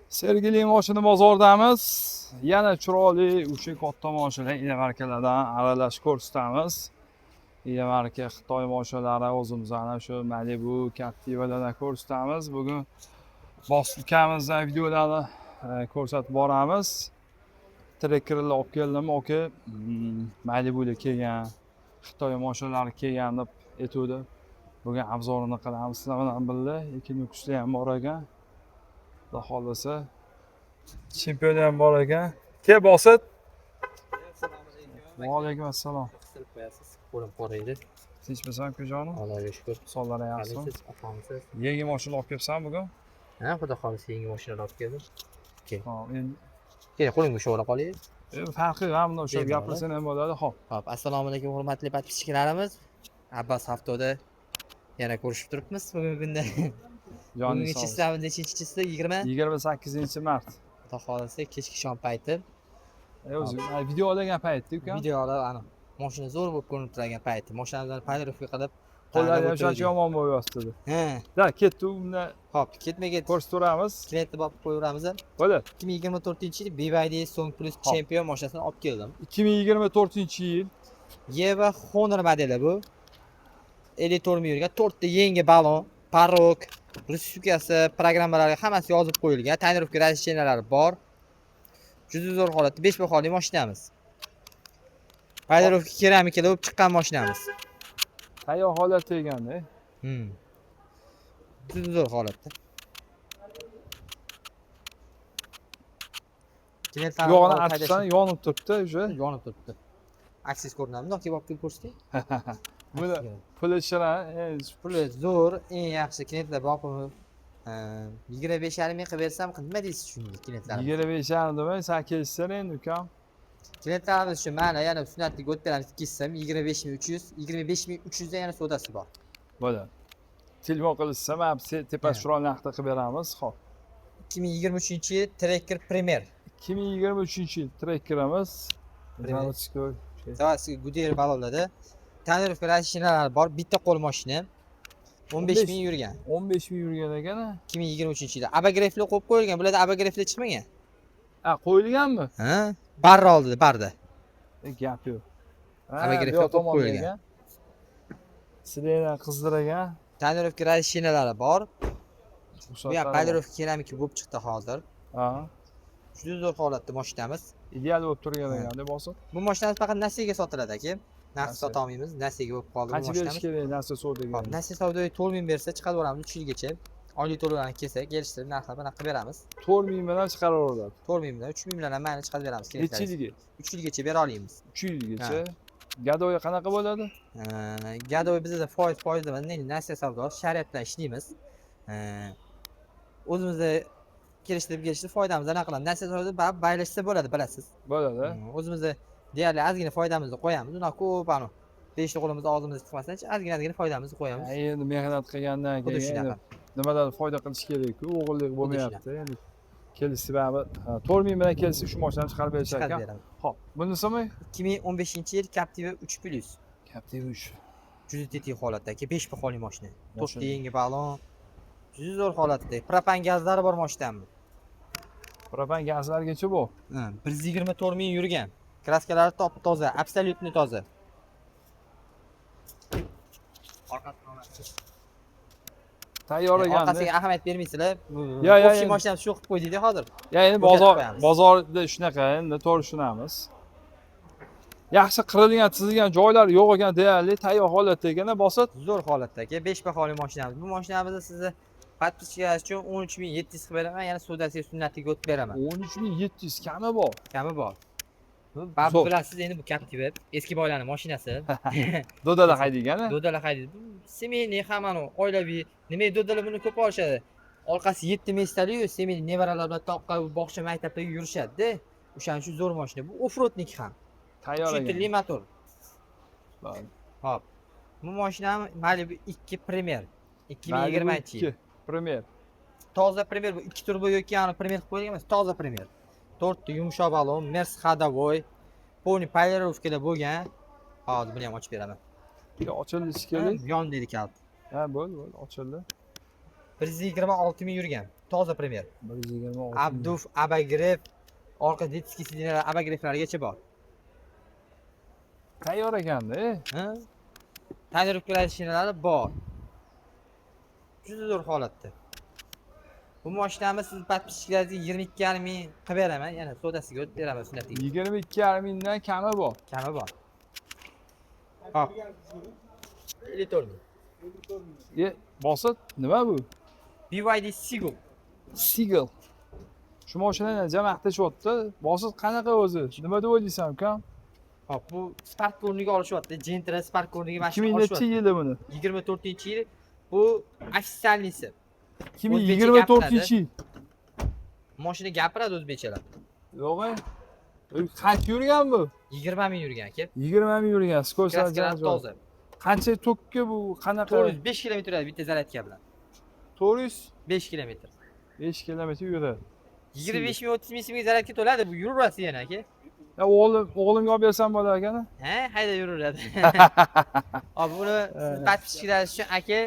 Sergeli moshina bozordamiz. Yana chiroyli o'sha katta mashina inomarkalardan aralash ko'rsatamiz. Inomarka Xitoy mashinalari o'zimizni shu Malibu, Captiva'lardan ko'rsatamiz. Bugun Bosit ukamizdan videolarni ko'rsatib boramiz. Trekkerlar olib keldim, aka. Malibular kelgan, Xitoy mashinalari kelgan deb aytuvdi. Bugun обзор ini qilamiz sizlar bilan birga. Lekin Nukusda ham bor ekan. Xudo xohlasa. Chempion ham bor ekan. Kel, Bosit. Va alaykum assalom. Qistirib qo'yasiz. Qo'lim qoraydi. Tinchmisan, ukajonim? Allohga shukur. Sog'lari yaxshimi? Qalisiz, ofonmisiz? Yangi mashina olib kelibsan bugun? Ha, xudo xohlasa yangi mashina olib keldim. Hop, endi Keling, qo'limga ushlab qolay. Farqi yo'q, bunda o'sha Bemalol. Gapirsang ham bo'ladi. Xo'p. Xo'p, assalomu alaykum, hurmatli подписчик larimiz. Abbos Avtoda yana ko'rishib turibmiz bugungi kunda. Joning Bugungi sog'. числа nechinchi числа? 20. 28-mart. Xudo xohlasa kechki shom payti. O'zi video olgan paytda, ukam. Video olib, ana mashina zo'r bo'lib ko'rinib turgan payti. Mashinamizni полировка qilib, Qo'llari tanlab ham shuncha o'tirdik. Yomon bo'lib yotdi. Ha, Da, ketdi, unda xo'p, ketma-ket ko'rsataveramiz. Klientni boqib qo'yaveramiz. Bo'ladi. 2024-yil BYD Song Plus Xo'p. Champion mashinasini olib keldim. 2024-yil. Yeva Honor modeli bu. 54 ming yurgan, to'rtta yangi balon, порог, ручка si, programmalari hammasi yozib qo'yilgan, тонировка разрешения lari bor. Juda zo'r holatda 5 baholi mashinamiz. Полировка keramikada bo'lib chiqqan mashinamiz. Tayyor holatda ekanda. Juda zo'r holatda. Klientlar Yog'ini artibsan, yonib turibdi уже. Yonib turibdi. Aksis ko'rinadi. Bundoq kelib olib kelib ko'rsating. Buni puli shirin, Puli zo'r, eng yaxshi klientlar boqimi 25,5 ming qilib bersam, nima deysiz shunga klientlar? 25,5 demang, san kelishsang endi, ukam. Klientlarimiz shu mana yana sunnatlik o'tib beramiz, 2 so'm 25 300, 25 300 dan yana savdosi bor. Bo'ladi. Telefon qilishsa, mana bu tepasi chiroyli narxda qilib beramiz. Xo'p. 2023-yil Tracker Premier. 2023-yil Trackerimiz. Premier. Заводской. Заводской Goodyear balonlarda. Тонировка разрешения lari bor, bitta qo'l mashina. 15 ming yurgan. 15 ming yurgan ekan. A? 2023-yilda обогрев li qo'yib qo'yilgan. Bularda обогрев li chiqmagan. Ha, qo'yilganmi? Ha? Barra oldida, barda. Gap yo'q. Ha, Обогрев bu yoq qo'yib tomonda qo'yilgan. ekan. Sirena qizdirgan. Тонировка разрешения lari bor. Bu ham Ruxsatlari bor. Полировка keramika bo'lib chiqdi hozir. Ha. Juda zo'r holatda mashinamiz. Ideal bo'lib turgan ekan, deb bosib. Bu mashinamiz faqat nasiyaga sotiladi, aka. Naqd Nasiya. sota olmaymiz, nasiyaga bo'lib qoldi bu Qancha berish mashinamiz. kerak narsa savdoga? Hop, nasiya savdoga 4 ming bersa chiqarib yuboramiz 3 yilgacha. Oylik to'lovlarni kelsa, kelishtirib narxlar bilan qilib beramiz. 4 ming bilan chiqaraveradi. 4 ming bilan, 3 ming bilan ham mayli chiqarib beramiz. Necha yilga? 3 yilgacha bera olamiz. 3 yilgacha. Годовой qanaqa bo'ladi? Годовой bizda foiz foiz emas, nasiya savdo, shariat bilan ishlaymiz. O'zimizda kelishtirib kelishtirib foydamizni anaqa qilamiz. Nasiya savdo baribir baylashsa bo'ladi, bilasiz. Bo'ladi. O'zimizda deyarli ozgina foydamizni qo'yamiz. Unaqa ko'p anu beshta qo'limizda og'zimizga tiqmasdan ozgina ozgina foydamizni qo'yamiz. Ha, endi mehnat qilgandan Xuddi keyin endi shunaqa. Nimadan foyda qilish kerak-ku, o'g'irlik bo'lmayapti. Endi kelishsa baribir 4 ming bilan kelishsa shu mashinani chiqarib berishar Chiqarib ekan. beramiz. Xo'p, bunisimi? 2015-yil Captiva 3 Plus. Captiva 3. Juda tetik holatda, aka, 5 baholi mashina. To'rtta Mashina. yangi balon. Juda zo'r holatda. Propan gazlari bor mashinamni. Propan gazlargacha bu. Ha, 124 ming yurgan. Краска lari top toza, абсолютно toza. Orqasi Tayyor ekan. Orqasiga ahamiyat bermaysizlar. Yo, Общий yo. mashinamiz shu qilib qo'ydik hozir. Ya endi Ko'rsatib bozor qo'yamiz. Bozorda shunaqa, endi to'g'ri tushunamiz. Yaxshi qirilgan, chizilgan joylari yo'q ekan deyarli, tayyor holatda ekan, bosib. Zo'r holatda, aka, 5 baholi mashinamiz. Bu mashinamizni sizni подписчик lar uchun 13 700 qilib beraman, yana savdosiga sunnatiga o'tib beraman. 13 700 kami bor. Kami bor. Bu baribir Zo'r. bilasiz endi bu Captiva eski boylarning mashinasi. Dodada haydaygan. Dodalar haydaydi. Bu семейный hammani oilaviy. Nimaga dodalar buni ko'p olishadi? Orqasi 7 места liyu семейный nevaralar bilan toqqa, bog'cha, maktablarga yurishadi-da. O'shaning uchun zo'r mashina. Bu offroadniki ham. Tayyor 3 ekan. litrli motor. Bo'ldi. Hop. Bu mashinam Malibu 2 Premier. 2020-yil. 2 Premier. Toza Premier bu, 2 turbo yoki yani Premier qilib qo'yilgan emas, toza Premier. To'rtta yumshoq balon, Merc ходовой, полный полировка da bo'lgan. Hozir buni ham ochib beraman. Yo, ochildi shekilli. Yon deydi kalit. Ha, bo'ldi, bo'ldi, ochildi. 126 ming yurgan. Toza Premier. 126 ming. Обдув, обогрев, orqa детский сиденья lar обогрев largacha bor. Tayyor ekanda. Ha? Тонировка shinalari bor. Juda zo'r holatda. Bu mashinani siz подписчик laringizga 22,5 ming qilib beraman, yana sodasiga o'tib beraman sunnatiga. 22,5 mingdan kami bor. Kami bor. Hop. 54 ming. Bosit, nima bu? BYD Seagull. Seagull. Shu mashinani jam maqtashyapti. Bosit, qanaqa o'zi? Nima deb o'ylaysan, ukam? Hop, bu Spark o'rniga olishyapti. Gentra Spark o'rniga mashina 2000 nechi olishyapti. yili buni? 24-yil bu официальный si. 2024-yil. Mashina gapiradi o'zbekchalar. Yo'q. Qancha yurgan bu? 20 ming yurgan aka. 20 ming yurgan. Скорость Краска lari toza. Qancha tokka bu? Qanaqa? 405 km yuradi bitta zaryadka bilan. 405 5 km. Kilometr yuradi. 25 ming, 30 ming so'mga zaryadka to'ladi, bu yuraverasiz yana aka. Ya o'g'limga olib bersam bo'lar ekan. Ha, hayda yuraveradi. Hop, buni siz подписчик lar uchun aka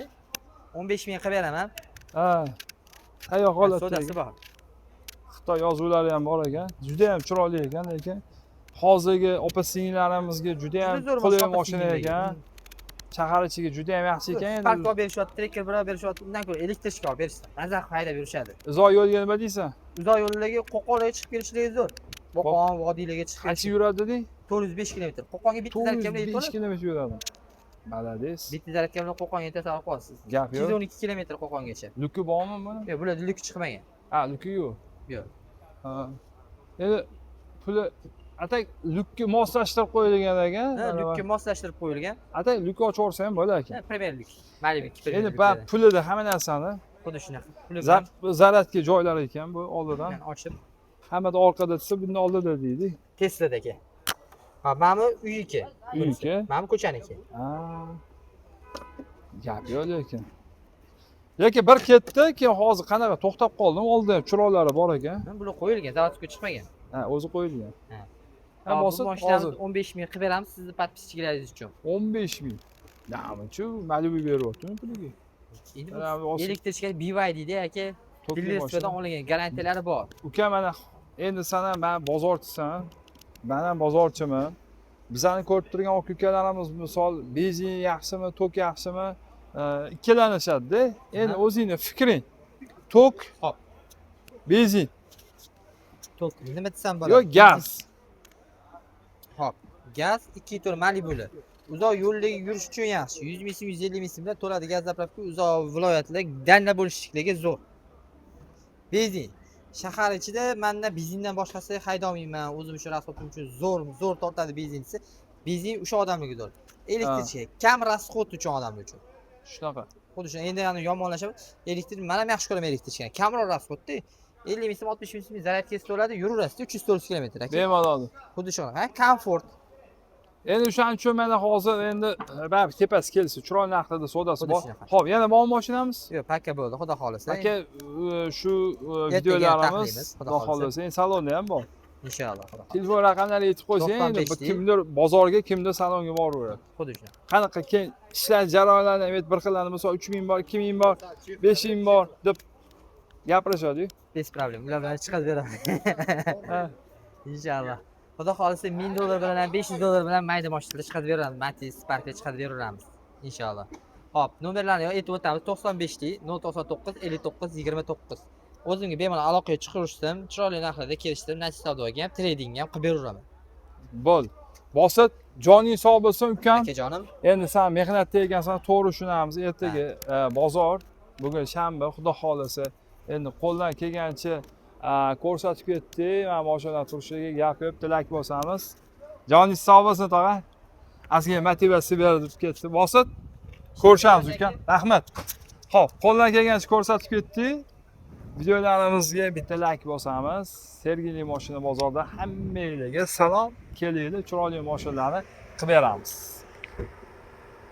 15 ming qilib beraman. Ha. Tayyor holatda. Sodasi bor. Xitoy yozuvlari ham bor ekan. Juda ham chiroyli ekan, lekin hozirgi opa singillarimizga juda ham Juda zo'r qulay opa mashina singillarga. Ekan. Shahar ichiga juda ham yaxshi ekan Spark endi. olib berishyapti, Tracker bir olib berishyapti, undan ko'ra электричка olib berishdi. Maza qilib haydab yurishadi. Uzoq yo'lga nima deysan? Uzoq yo'llarga, Qo'qonga chiqib kelishligi zo'r. Qo'qon vodiylarga chiqib Qancha kelish. Yuradi deding? 405 km. Qo'qonga bitta zaryadka bilan 405 yetib kilometr yuradi. Молодец. Bitta zaryadka bilan Qo'qonga tasavvur qilasiz. Gap yo'q. 212 km Qo'qongacha. Люк i bormi buni? Yo'q, bularda люк chiqmagan. Ha, люк i yo'q. Yo'q. Ha. Endi puli atak люк ka moslashtirib qo'yilgan ekan. Ha, люк ka moslashtirib qo'yilgan. Atak люк ochib yuborsa ham bo'lar ekan. Ha, Premier люк. Malibu 2 Premier Endi люк. ba pulida hamma narsani Xuddi shunaqa. Puli zaryadka joylari ekan bu oldidan. bilan ochib Hammada orqada desa, buni oldida deydi. Tesladagi. Ha, mana bu uyiki. Uyiki. Mana bu ko'chaniki. Ha. Gap yo'q lekin. Lekin bir ketdi, keyin hozir qanaqa to'xtab qoldim. Oldida ham chiroqlari bor ekan. Ha, bular qo'yilgan, заводской chiqmagan. Ha, o'zi qo'yilgan. Ha. Ha, Hop, bu bosib mashinamiz hozir 15 ming qilib beramiz sizni подписчик laringiz uchun. 15 ming. Nima-chu, Malibu beryaptimi puliga? Endi Mana bu bu oson- электричка BYDda aka, Tokli дилерство dan mashina. olingan, garantiyalari bor. Uka, mana endi san ham man bozorchisan. Man ham bozorchiman. Bizani ko'rib turgan aka ukalarimiz misol benzin yaxshimi, tok yaxshimi, ikkilanishadi-da. Endi o'zingni fikring. Tok, Hop. benzin Tok nima desam bo'ladi? yo gaz. Hop, gaz 2.4 Malibular. Uzoq yo'lga yurish uchun yaxshi. 100 ming so'm, 150 ming so'mdan to'ladi gaz заправка, uzoq viloyatlar дальний bo'lishlikligi zo'r. Benzin. Shahar ichida manda benzindan boshqasi haydolmayman. O'zim uchun, расход im uchun zo'r, zo'r tortadi benzin desa, benzin o'sha odamga zo'r. Электричка kam расход uchun odamlar uchun. Shunaqa. Xuddi shu endi yani yomonlashib, elektr man ham yaxshi ko'raman электричка ni. Kamroq расход da. 50 ming so'm, 60 ming so'm zaryadkasi to'ladi, yuraverasiz 300-400 kilometr aka. Bemalol. Xuddi shunaqa. Ha, komfort. Endi o'shaning uchun mana hozir endi baribir tepasi kelsa chiroyli narxlarda savdosi Xuddi bor. shunaqa. Xo'p, yana bormi mashinamiz? Yo'q, пока bo'ldi, xudo xohlasa. Aka, shu Ertaga videolarimiz taxlaymiz, xudo xudo xohlasa. xohlasa. Endi salonda ham bor. Inshaalloh, xudo xohlasa. Telefon raqamlarini aytib qo'ysang, endi 95 kimdir bozorga, kimdir salonga boraveradi. Xuddi shunaqa. Qanaqa keyin ishlash jarayonlarini ham aytib, bir xillarni misol 3000 bor, 2000 bor, 5000 bor deb gapirishadi. Без проблем. Ular bilan chiqarib beraman. Ha. Inshaalloh. Xudo xohlasa 1000 dollar bilan ham, 500 dollar bilan mayda mashinalar chiqarib beramiz. Matiz, Sparklar chiqarib beraveramiz. Inshaalloh. Xo'p, nomerlarni aytib o'tamiz. 95 lik 099 59 29. O'zimga bemalol aloqaga chiqarishdim, chiroyli narxlarda kelishdim, nasiya savdoga ham, tradingga ham qilib beraveraman. Bo'ldi. Bosit, joning sog' bo'lsin, ukam. Akajonim, Endi sen mehnatda ekansan, to'g'ri tushunamiz. Ertaga bozor, bugun shanba, xudo xohlasa. Endi qo'ldan kelgancha ko'rsatib ketdik. Mana mashina turishiga gap yo'q, tilak bosamiz. Joningiz sog' bo'lsin, tog'a. Ozgina motivatsiya berib ketdi. Bosit, ko'rishamiz, ukam. Rahmat. Xo'p, qo'ldan kelgancha ko'rsatib ketdik. Videolarimizga bitta like bosamiz. Sergeli mashina bozorida hammanglarga salom. Kelinglar, chiroyli mashinalarni qilib beramiz.